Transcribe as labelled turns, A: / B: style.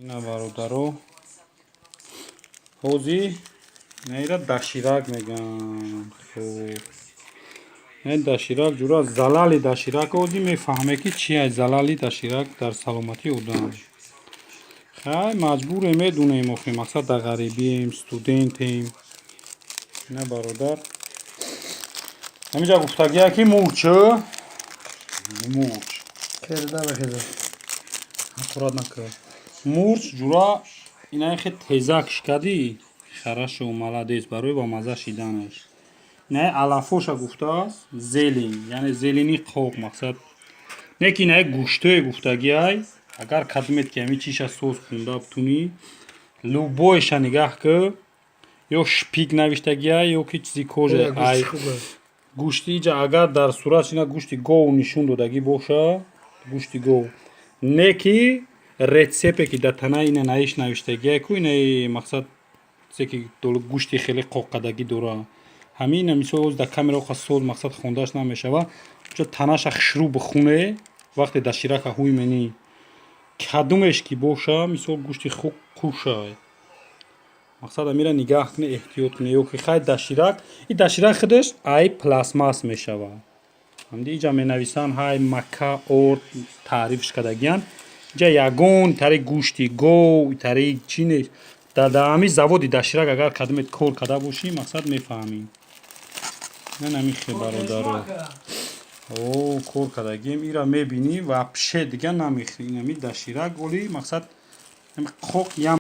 A: Ина, бародаро, ҳозир наира доширак мегӯянд. Хоб, доширак, ҷура, залали доширак. Ҳозир мефаҳме, ки чи ай залали доширак дар саломатии одам. Хай, маҷбурем, медонем охи, мақсад, дар ғарибием, студентем. Ина, бародар, ҳаминҷа гуфтагия, ки мурч, мурч.
B: Керда мехезад.
A: Аккурат накард. Мурч, ҷура, ина хе тезак шикадӣ, хорошо, молодец, барои ба мазза шиданаш. Инаи алафоша гуфтааст, зелень, яъне зелени қоқ, мақсад, не ки инаи гӯштое гуфтагиай. Агар кадмет ки ҳамин чиша соз хунда бутунӣ, любойша нигаҳ ки, ё шпик навиштагиай, ё ки чизи кожа ай гӯшти. Иҷа агар дар сурат ина гӯшти гов нишон додагӣ боша, гӯшти гов не, ки рецепте, ки дар танаи ина наиш навиштагиай ку, инаи, мақсад, чизе ки гӯшти хеле қоққадагӣ дора, ҳамина, мисол, оз дар камера оқа соз, мақсад, хондааш намешава. Чо танаша хушрӯ бихуне, вақте доширака ҳуй менӣ, кадумеш ки боша, мисол, гӯшти хук қушай, мақсад, амира нигаҳ кунӣ, эҳтиёт кунӣ. Ё ки хай доширак, и доширак худаш ай пластмасс мешавад. Ҳамди иҷа менависанд, ҳай мака, орд таърифш кардагиян. Иҷа ягон тари гӯшти гов, тари чӣ нест. Дар ҳамин заводи доширак агар кадомет кор карда бошӣ, мақсад, мефаҳмӣ. Ман ҳамин хе, бародаро, о кор кардагием, ира мебинӣ, вообще дига намехӯрӣ. Инами доширак оли, мақсад, қоқ ям.